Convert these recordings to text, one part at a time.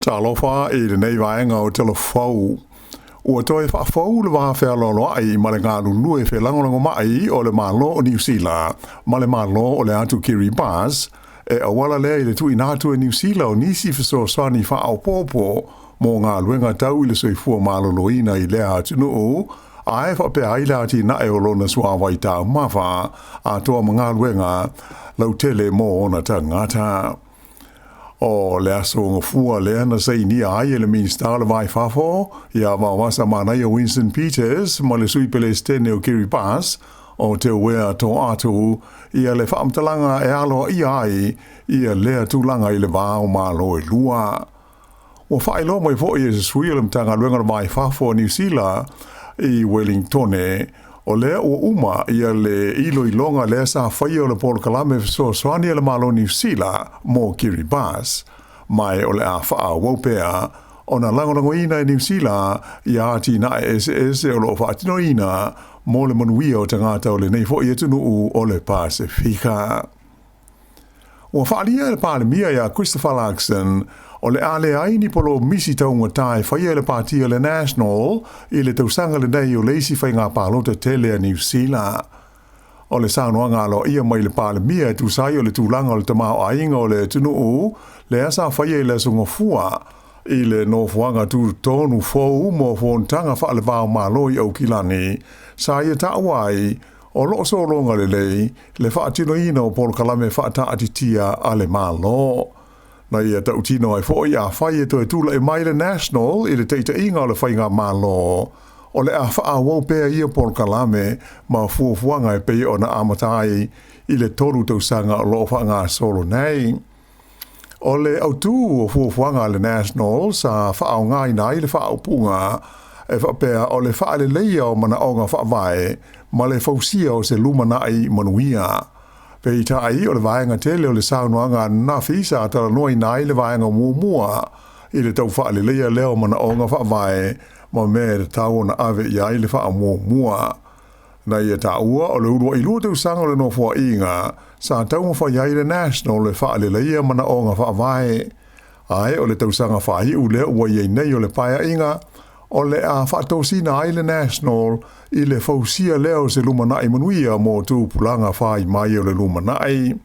Talofa i lenei vaega o Talafou. Ua toe faafou le va fealoaloai ma le galulue felagolagomai o le Malo o Niu Sila ma le Malo o le Atu Kiribati e auala lea i le tuuina atu e Niu Sila o nisi fesoasoani faaopoopo mo galuega tau i le soifua maloloina i lea atunuu, ae faapea ai le atinae o lona suavai taumafa atoa ma galuega lautele mo ona tagata. O le aso Gafua lea na sainia ai e le Minisita o le Va i Fafo ia Vaovasamanaia Winston Peters ma le Sui Pelesitene o Kiribati o Teuea Toatu ia le faamatalaga e aloaia ai ia lea tulaga i le va o Malo e lua. Ua faailoa mai foi e se sui o le Matagaluega o le Va i Fafo a Niu Sila i Welingtone, o lea ua uma ia le iloiloga lea sa faia o le polokalame fesoasoani a le Malo Niu Sila mo Kiribati, ma o le a faaauau pea ona lagolagoina e Niu Sila ia atinae eseese o lo o faatinoina mo le manuia o tagata o lenei foi atunuu o le Pasefika. Ua faaalia e le Palemia ia Christopher Luxon, o le a leai ni polomisi taugata e faia e le Pati o le National i le tausaga lenei o le isi faiga palota tele a Niu Sila. O le saunoaga aloaia mai le Palemia e tusa ai o le tulaga o le tamaoaiga o le atunuu lea sa faia i le Aso Gafua i le nofoaga tutotonu fou mo fonotaga faale-va o Malo i Aukilani, sa ia taua ai o lo o sologa lelei le faatinoina o polokalame faataatitia a le Malo. Na ia tautino ai foi afai e toe tulai mai le National i le taitaiga o le faigamalo, o le a faaauau pea ia polokalame ma fuafuaga e pei ona amata ai i le 3 tausaga o lo o faagasolo nei. O le autu o fuafuaga a le National sa faaaogaina ai le faaupuga e faapea o le faaleleia o manaoga faavae ma le fausia o se lumanai manuia. Peitai o le vaega tele o le saunoaga ananafi sa talanoaina ai le vaega muamua i le tau faaleleia lea o manaoga faavae ma mea e tatau ona ave i ai le faamuamua. Na ia taua o le uluai 2 tausaga o le nofoaiga sa taumafai ai le National e faaleleia manaoga faavae, ae o le tausaga faaiu lea ua i ai nei o le paeaiga, o le a faatosina ai le National i le fausia lea o se lumanai manuia mo tupulaga fai mai o le lumanai.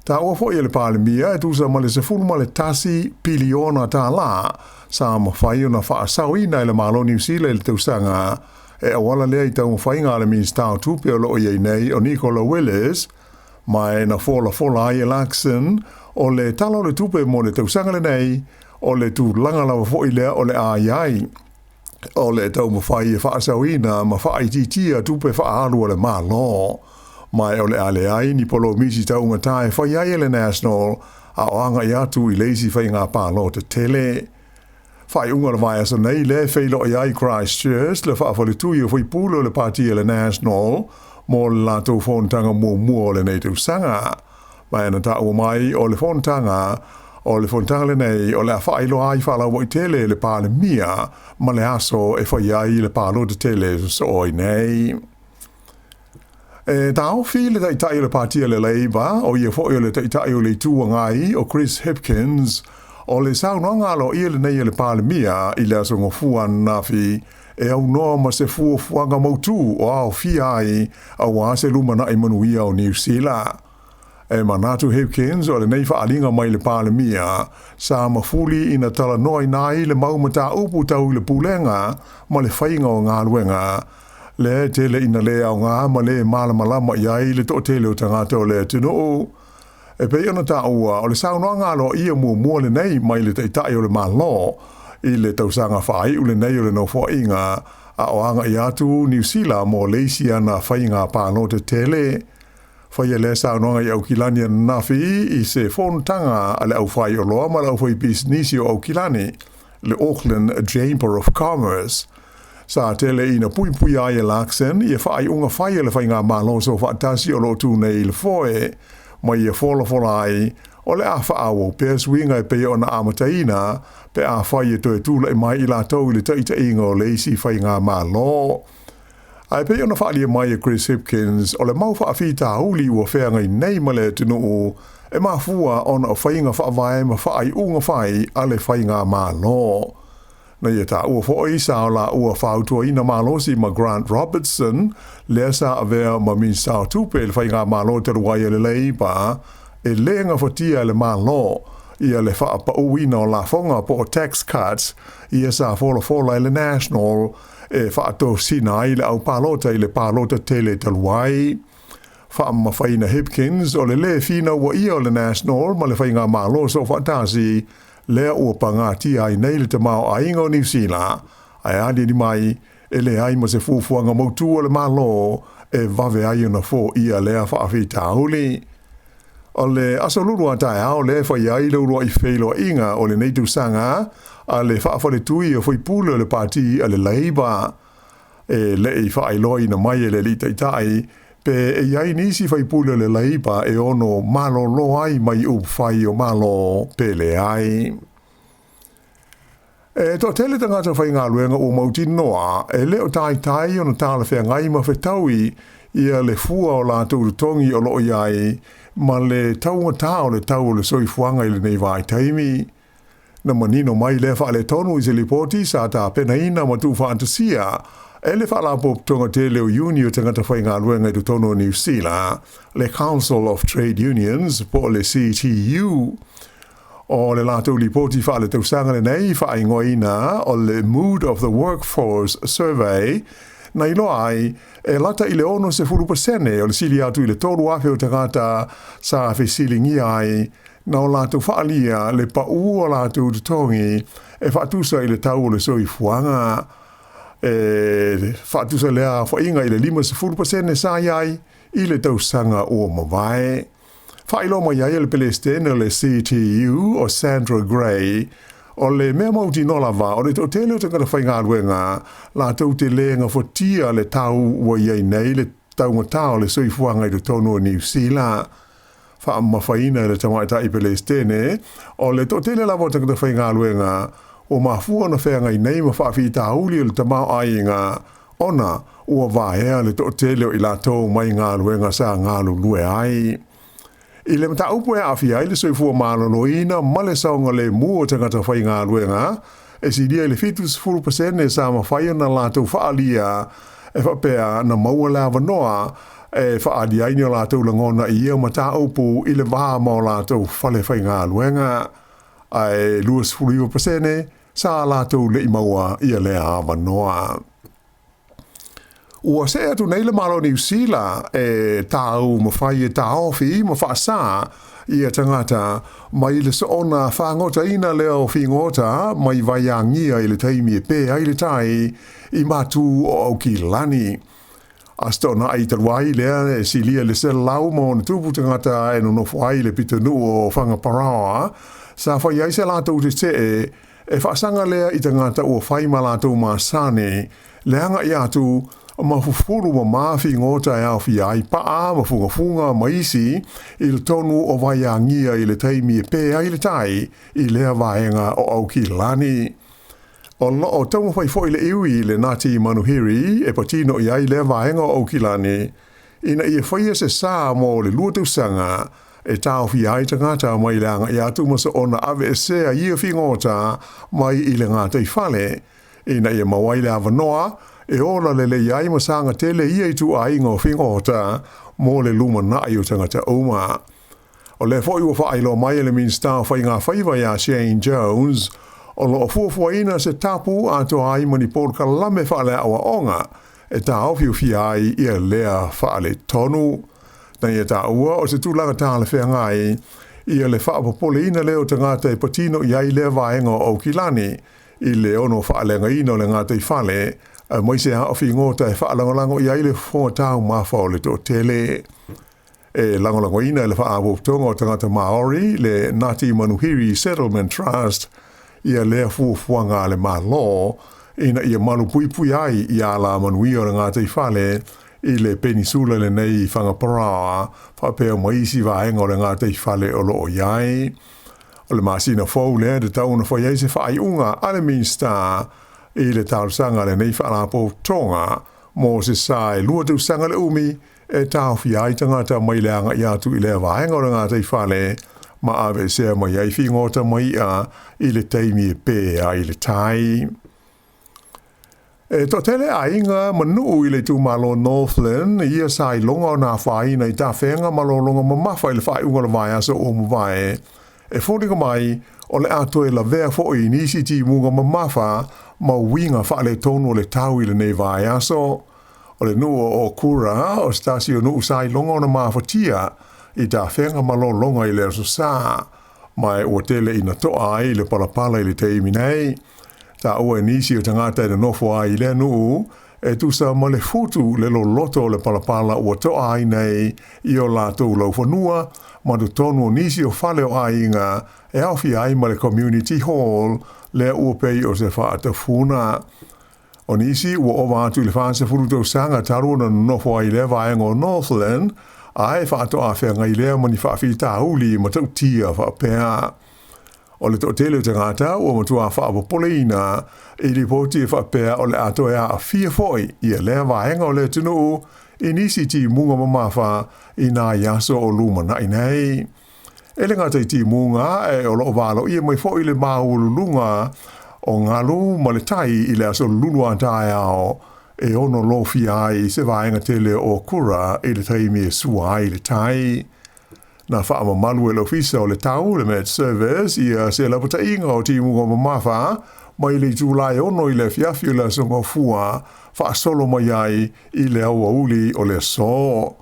Taua foi e le Palemia e tusa ma le $11 piliona tālā sa mafai ona faasaoina e le Malo Niu Sila i le tausaga e auala lea i taumafaiga a le Minisita o Tupe o lo o i ai nei o Nicola Willis, ma e na folafola ai e Luxon o le tala o le tupe mo le tausaga lenei o le tulaga lava foi lea o le a i ai. O le taumafai e faasaoina ma faaitiitia tupe faaalu a le Malo, ma o le a leai ni polomisi taugata e fai ai e le National a o agai atu i le isi faiga palota tele. Faaiuga o le vaiaso nei le feiloai ai Christchurch le faafaletui o faipule o le Pati a le National mo le latou fonotaga muamua o lenei tausaga. Ma e na taua mai o le fonotaga o le fonotaga lenei o le a faailoa ai faalauaitele le Palemia ma le aso e fai ai le palota tele sosoo ai nei. E taofi le taitai o le Pati a le Labour, o ia foi o le taitai o le Itu Agai o Chris Hipkins, o le saunoaga aloaia lenei e le Palemia i le Aso Gafua ananafi e aunoa ma se fuafuaga mautu o aofia ai auā se lumanai manuia o Niu Sila. E manatu Hipkins o lenei faaaliga mai le Palemia sa mafuli ina talanoaina ai le mau mataupu tau i le pulega ma le faiga o galuega, lea e tele ina le aoga ma le malamalama i ai le toatele o tagata o le atunuu. E pei ona taua o le saunoaga aloaia muamua lenei mai le taitai o le Malo i le tausaga faaiu lenei o le nofoaiga a o agai atu Niu Sila mo le isi ana faiga palota tele. Faia lea saunoaga i Aukilani ananafi i se fonotaga a le aufaioloa ma le aufaipisinisi o Aukilani, le Auckland Chamber of Commerce. Sa tele ina puipuia ai e Luxon ia faaiuga fai a le faigamalo soofaatasi o lo o tu nei i le foe, ma ia folafola ai o le a faaauau pea suiga e pei ona amataina pe afai e toe tulai mai i latou i le taitaiga o le isi faigamalo. Ae pei ona faaalia mai e Chris Hipkins o le mau faafitauli ua feagai nei ma le atunuu e mafua ona o faiga faavae ma faaiuga fai a le faigamalo. Na ia taua foi sa laua fautuaina malosi ma Grant Robertson, lea sa avea ma Minisita o Tupe i le faigamalo talu ai a le Labour, e le gafatia e le Malo ia le faapauina o lafoga po o tax cuts ia sa folafola e le National e faatosina ai le aupalota i le palota tele talu ai. Faamamafaina Hipkins o le lē finauaia o le National ma le faigamalo soofaatasi lea ua pagatia ai nei le tamaoaiga o Niu Sila, ae aliali mai e leai ma se fuafuaga mautū a le Malo e vave ai ona foia lea faafitauli. O le Aso Lulu a taeao lea e fai ai le uluai feiloaiga o lenei tausaga a le faafaletui o faipule o le Pati a le Labour. E le i faailoaina mai e le Alii Taitai pe e i ai nisi faipule o le Labour e ono malolo ai mai upufai o Malo pe leai. E toatele tagata faigaluega ua mautinoa e le o taitai ona talafeagai ma fetaui ia le fua o latou totogi o lo o i ai ma le taugatā o le tau o le soifuaga i lenei vaitaimi. Na manino mai lea faaletonu i se lipoti sa tapenaina ma tuufaatasia e le Faalapotopotoga tele o Iuni o Tagata Faigaluega i totonu o Niu Sila, le Council of Trade Unions po o le CTU. O le latou lipoti faaletausaga lenei faaigoaina o le Mood of the Workforce Survey, na iloa ai e lata i le 60% o le sili atu i le 3,000 o tagata sa fesiligia ai na o latou faaalia le paū o latou totogi e faatusa i le tau o le soifuaga. E faatusa lea aofaiga i le 50% sa i ai i le tausaga ua mavae. Faailoa mai ai e le Pelesitene o le CTU o Sandra Gray, o le mea mautinoa lava o le toatele o tagata faigaluega latou te le gafatia le tau ua i ai nei le taugatā o le soifuaga i totonu o Niu Sila. Faamamafaina e le tamaitai Pelesitene, o le toatele lava o tagata faigaluega ua mafua ona feagai nei ma faafitauli o le tamaoaiga ona ua vaea le toatele o i latou mai galuega sa galulue ai. I le mataupu e aafia ai le soifua maloloina ma le saogalemu o tagata faigaluega, e silia i le 70% sa mafai ona latou faaalia e faapea na maua le avanoa e faaali ai ni o latou lagona i ia mataupu i le va ma o latou fale faigaluega, ae 29% sa latou le i maua ia lea avanoa. Ua see atu nei le Malo o Niu Sila e taumafai e taofi ma faasā ia tagata mai le soona fagotaina lea o figota mai vaiagia i le taimi e pē ai le tai i matu o Aukilani. Aso Toonai talu ai lea e silia i le 160 tagata e nonofo ai i le pitonuu o Whangaparaoa, sa fai ai se latou tetee e faasaga lea i tagata ua fai ma latou masani le agai atu ma fufulu mamā figota e aofia ai paa ma fugafuga ma isi i totonu o vaiagia i le taimi e pē ai le tai i lea vaega o Aukilani. O lo o taumafai foi le iwi le Ngāti Manuhiri e patino i ai lea vaega o Aukilani ina ia faia se sa mo le 2 tausaga e taofia ai tagata mai le agai atu ma soona aveesea ia figota mai i le gataifale ina ia maua ai le avanoa e ola lelei ai ma saga tele ia ituaiga o figota mo le lumanai o tagata uma. O lea foi ua faailoa mai e le Minisita o Faiga Faiva ia Shane Jones, o lo o fuafuaina se tapu atoa ai ma ni polokalame faaleaoaoga e taofiofia ai ia lea faaletonu. Na ia taua o se tulaga talafeagai ia le faapopoleina lea o tagata e patino i ai lea vaega o Aukilani i le ono faaleagaina o le gataifale, aemaise lava o figota e faalagolago i ai le fofoga taumafa o le toatele. E lagolagoina e le Faalapotopotoga o Tagata Maori le Ngāti Manuhiri Settlement Trust ia lea fuafuaga a le Malo ina ia malupuipui ai i alamanuia o le gataifale i le penisula lenei i Whangaparaoa faapea ma isi vaega o le gataifale o lo o i ai. O le masina fou lea e tatau ona fai ai se faaiuga a le Minisita i le talosaga a lenei Faalapotopotoga mo se sa e 2 tausaga le umi. e taofia ai tagata mai le agai atu i lea vaega o le gataifale ma aveesea mai ai figota ma i'a i le taimi e pē ai le tai. E toatele aiga ma nuu i le itumalo Northland ia sa iloga ona afaina i tafega ma lologa mamafa i le faaiuga o le vaiaso ua mavae. E foliga mai o le a toe lavea foi i nisi timuga mamafa ma uiga faaletonu o le tau i lenei vaiaso. O le nuu o Okura o se tasi o nuu sa iloga ona mafatia i tafega ma lologa i le Aso Sa, ma ua tele ina toa ai le palapala i le taimi nei. Taua e nisi o tagata e nonofo ai i lea nuu, e tusa ma le futu le loloto o le palapala ua toa ai nei i o latou laufanua ma totonu o nisi o fale o aiga e aofia ai ma le Community Hall lea ua pei o se faatafuna. O nisi ua ova atu i le 40 tausaga talu ona nonofo ai i lea vaega o Northland, ae faatoa feagai lea ma ni faafitauli matautia faapea. O le toatele o tagata ua matua faapopoleina i lipoti e faapea o le a toe aafia foi ia lea vaega o le atunuu i nisi timuga mamafa i nai aso o lumanai nei. E le gata i timuga, ae o lo o valoia mai foi le maualuluga o galu ma le tai i le aso lulu a taeao e ono lofia ai se vaega tele o Okura i le taimi e sua ai le tai. Na faamamalu e le Ofisa o le Tau, le Met Service, ia se lapataiga o timuga mamafa mai le itula e 6 i le afiafi o le Aso Gafua faasolo mai ai i le aoauli o le aso.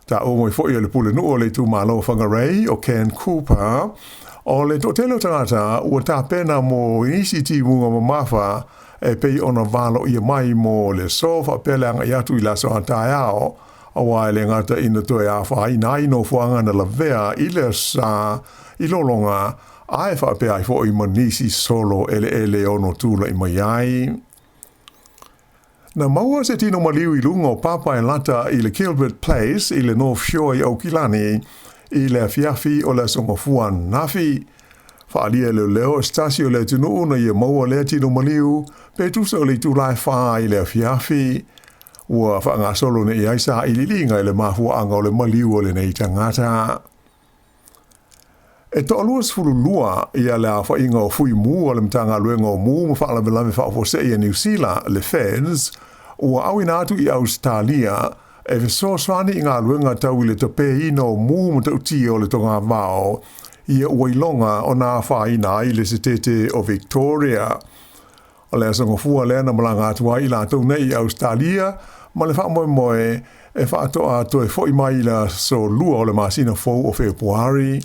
Taua mai foi e le pulenuu o le itumalo o Whangarei, o Ken Cooper, o le toatele o tagata ua tapena mo nisi timuga mamafa e pei ona valoia mai mo le aso faapea le agai atu i le aso a taeao, aua e le gata ina toe afaina ai nofoaga na lavea i le Aso Sa i lologa, ae faapea ai foi ma nisi solo eleele e ono tulai mai ai. Na maua se tino maliu i luga o papa e lata i le Gilbert Place i le North Shore i Aukilani i le afiafi o le Aso Gafua ananafi. Faaalia e leoleo o se tasi o le atunuu na ia maua lea tino maliu pe tusa o le itula e 4 i le afiafi. Ua faagasolo nei ai sailiiliga i le mafuaaga o le maliu o lenei tagata. E 22 ia le aofaiga o fui mu a le Matagaluega o Mu ma Faalavelave Faafuasei a Niu Sila, le FENZ, ua auina atu i Ausetalia e fesoasoani i galuega tau i le tapeina o mu matautia o le togavao ia ua iloga ona afaina ai le setete o Victoria. O le Aso Gafua lea na malaga atu ai i latou nei i Ausetalia ma le faamoemoe e faatoa toe foi mai i le aso 2 o le masina fou o Fepuari.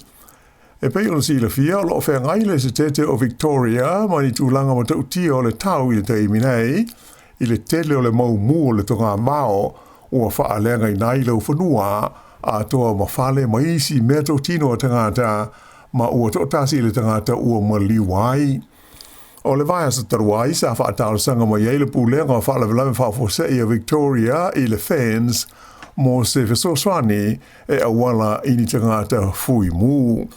E pei ona silafia, o lo o feagai le setete o Victoria ma ni tulaga matautia o le tau i le taimi nei, i le tele o le mau mu o le togavao ua faaleagaina ai laufanua atoa ma fale ma isi meatotino a tagata, ma ua toatasi le tagata ua maliu ai. O le vaiaso talu ai sa faatalosaga mai ai le Pulega o Faalavelave Faafuasei a Victoria i le FENZ mo se fesoasoani e auala i ni tagata fui mu.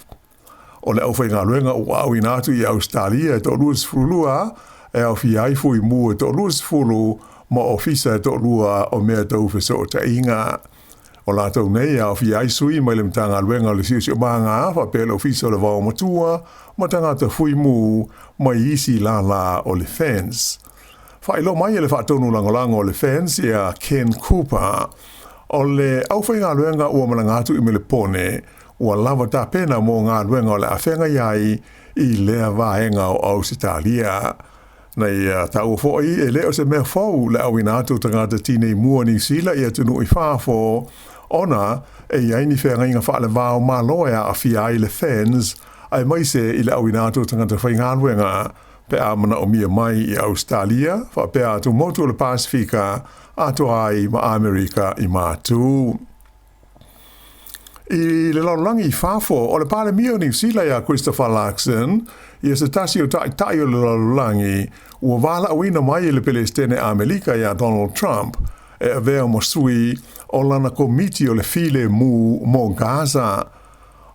O le aufaigaluega ua auina atu i Ausetalia e 22 e aofia ai fui mu e 20 ma ofisa e 2 o mea tau fesootaiga. O latou nei e aofia ai sui mai le Matagaluega o le Siosiomaga faapea le Ofisa o le Vaomatua ma tagata fui mu mai isi lālā o le FENZ. Faailoa mai e le faatonu lagolago o le FENZ ia Ken Cooper, o le aufaigaluega ua malaga atu i Melepone ua lava tapena mo galuega o le a feagai ai i lea vaega o Ausetalia. Na ia taua foi e le o se mea fou le auina atu o tagata tinei mu a Niu Sila i atunuu i fafo, ona e i ai ni feagaiga faaleva o Malo e aafia ai le FENZ, aemaise i le auina atu o tagata faigaluega pe a manaomia mai i Ausetalia, faapea atu motu o le Pasefika, atoa ai ma Amerika i Matu. I le lalolagi i fafo, o le Palemia o Niu Sila ia Christopher Luxon, ia se tasi o taitai o le lalolagi ua valaauina mai e le Pelesitene Amelika ia Donald Trump e avea ma sui o lana komiti o le filemu mo Gaza.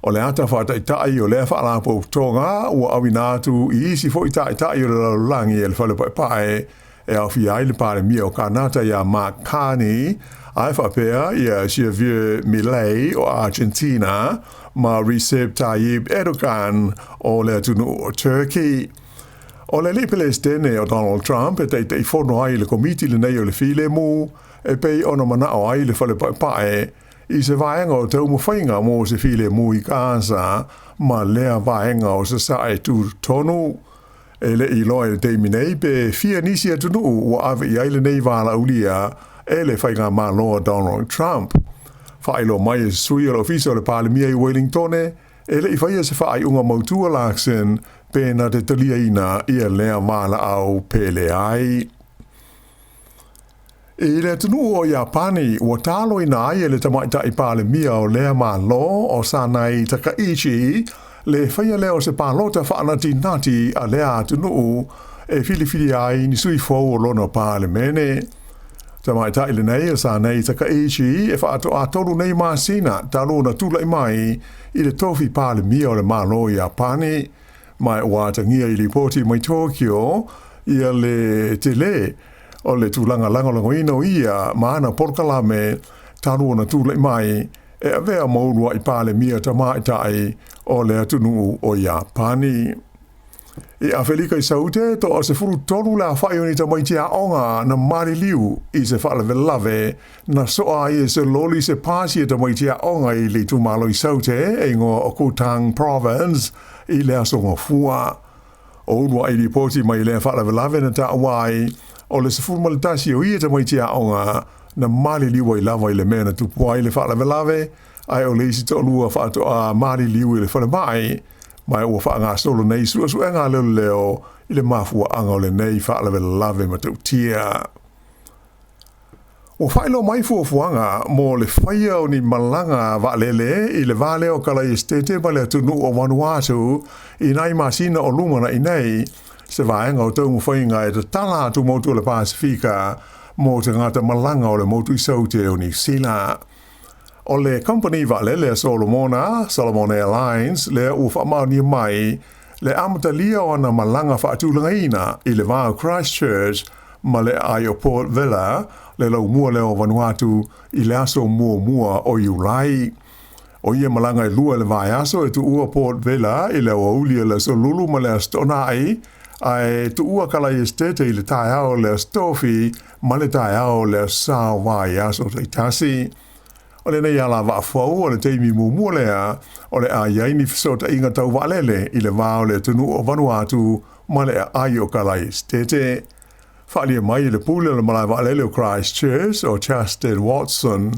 O le ata faataitai o lea faalapotopotoga ua auina atu i isi foi taitai o le lalolagi e le Fale Paepae e aofia ai le Palemia o Kanata ia Mark Carney, ae faapea ia Javier Milei o Argentina ma Recep Tayyip Erdogan o le atunuu o Turkey. O le alii Pelesitene o Donald Trump e Taitaifono ai i le Komiti lenei o le Filemu e pei ona manao ai le Fale Paepae i se vaega o taumafaiga mo se filemu i Gaza ma lea vaega o Sasae Tutotonu. E le i iloa i le taimi nei pe fia nisi atunuu ua ave i ai lenei valaaulia e le faigamalo a Donald Trump. Faailoa mai e se sui o le Ofisa o le Palemia i Welingtone, e le i faia se faaiuga mautu a Larkson pe na te taliaina ia lea valaau pe leai. I le atunuu o Iapani, ua taloina ai e le tamaitai Palemia o lea Malo o Sanae Takaichi le faia lea o se palota faanatinati a lea atunuu e filifilia ai ni sui fou o lona Palemene. Tamaitai lenei o Sanae Takaichi e faatoa 3 nei masina talu ona tulai mai i le tofi Palemia o le Malo o Iapani, ma ua atagia i lipoti mai Tokyo ia le tele o le tulaga lagolagoina o ia ma ana polokalame talu ona tulai mai e avea ma uluai Palemia tamaitai o le atunuu o Iapani. I Afelika i Saute, toa 13 le afa'i o ni tamaiti aoga na maliliu i se faalavelave na soa ai e se loli se pasi e tamaiti aoga i le itumalo i Saute e igoa o Gauteng Province i le aso Gafua. O uluai lipoti mai lea faalavelave na taua ai o le 11 o ia tamaiti aoga na maliliu ai lava i le mea na tupu ai le faalavelave, ae o le isi toalua faatoa maliliu i le falemai, ma ua faagasolo nei suesuega a leoleo i le mafuaaga o lenei faalavelave matautia. Ua faailoa mai fuafuaga mo le faia o ni malaga vaalele i le va lea o Kalaesetete ma le atunuu o Vanuatu i nai masina o lumanai nei, se vaega o taumafaiga e tatala atu motu o le Pasefika mo tagata malaga o le motu i Saute o Niu Sila. O le kamupani vaalele a Solomona, Solomon Airlines, lea ua faamaonia mai le amatalia o ana malaga faatulagaina i le va o Christchurch ma le aai o Port Vila, le laumua lea o Vanuatu i le aso muamua o Iulai. O ia malaga e lua i le vaiaso e tuua Port Vila i le aoauli o le Aso Lulu ma le Aso Toonai, ae tuua Kalaesetete i le taeao o le Aso Tofi ma le taeao o le Aso Sa o vaiaso taitasi. O lenei alavaa fou o le taimi muamua lea o le a i ai ni fesootaiga tau vaalele i le va o le atunuu o Vanuatu ma le aai o Kalaesetete. Faaalia mai e le pule o le malae vaalele o Christchurch o Justin Watson,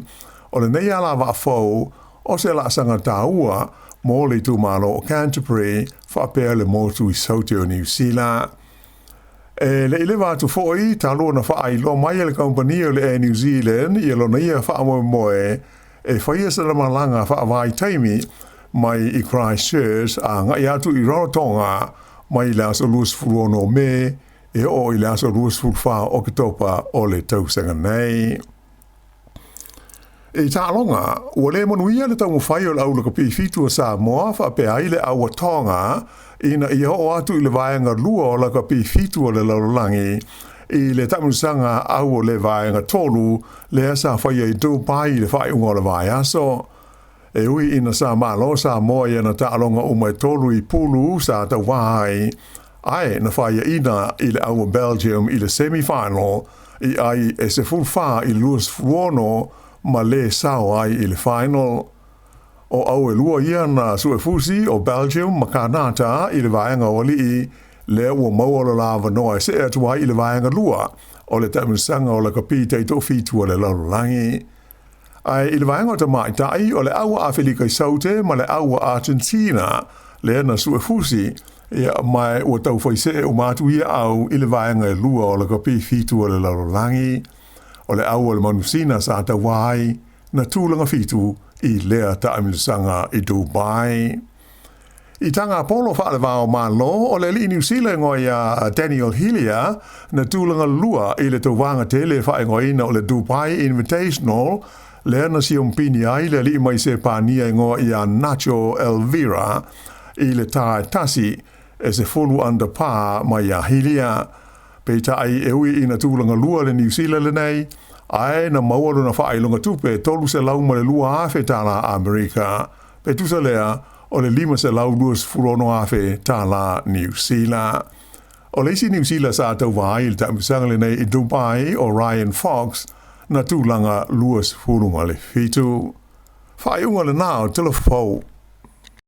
o lenei alavaa fou o se laasaga taua mo le itumalo o Canterbury faapea le motu i Saute o Niu Sila. E le i leva atu foi talu ona faailoa mai e le kamupani o le Air New Zealand ia lona ia faamoemoe e faia sana malaga faavaitaimi mai i Christchurch a agai atu i Rarotonga mai le aso 26 o Me e oo i le aso 24 o Oketopa o le tausaga nei. I taaloga, ua le manuia le taumafai o le au lakapi fitu o Samoa faapea ai le au a Tonga ina ia oo atu i le vaega lua o lakapi fitu o le lalolagi i le taamilosaga au o le vaega tolu lea sa faia i Dubai i le faaiuga o le vaiaso. E ui ina sa malo Samoa i ana taaloga uma e tolu i pulu sa tauvā ai, ae na faiaina i le au o Belgium i le semi-final i ai e 14 i le 26 ma lē sao ai i le final. O au e lua ia na suefusi o Belgium ma Kanata i le vaega o alii, lea ua maua lo la avanoa e see atu ai i le vaega lua o le taamilosaga o lakapi taitoafitu a le lalolagi. Ae i le vaega o tamaitai, o le au a Afelika i Saute ma le au a Argentina lea na suefusi, ia, ma ua taufai see uma atu ia au i le vaega e lua o lakapi fitu o le lalolagi. O le au o le Manusina sa tauvā ai na tulaga fitu i lea taamilosaga i Dubai. I Tagapolo faalevao Malo, o le alii Niu Sila igoa ia Daniel Hillier na tulaga lua i le tauvaga tele e faaigoaina o le Dubai Invitational, lea na siompini ai le alii mai Sepania igoa ia Nacho Elvira i le tae tasi e 10 under par mai ia Hillier. Peitai e ui ina tulaga lua le Niu Sila lenei, ae na maua lona faailoga tupe $302,000 tālā Amerika, pe tusa lea o le $526,000 tālā Niu Sila. O le isi Niu Sila sa tauva ai i le taamilosaga lenei i Dubai o Ryan Fox, na tulaga 27. Faaiuga lena o Tala Fou.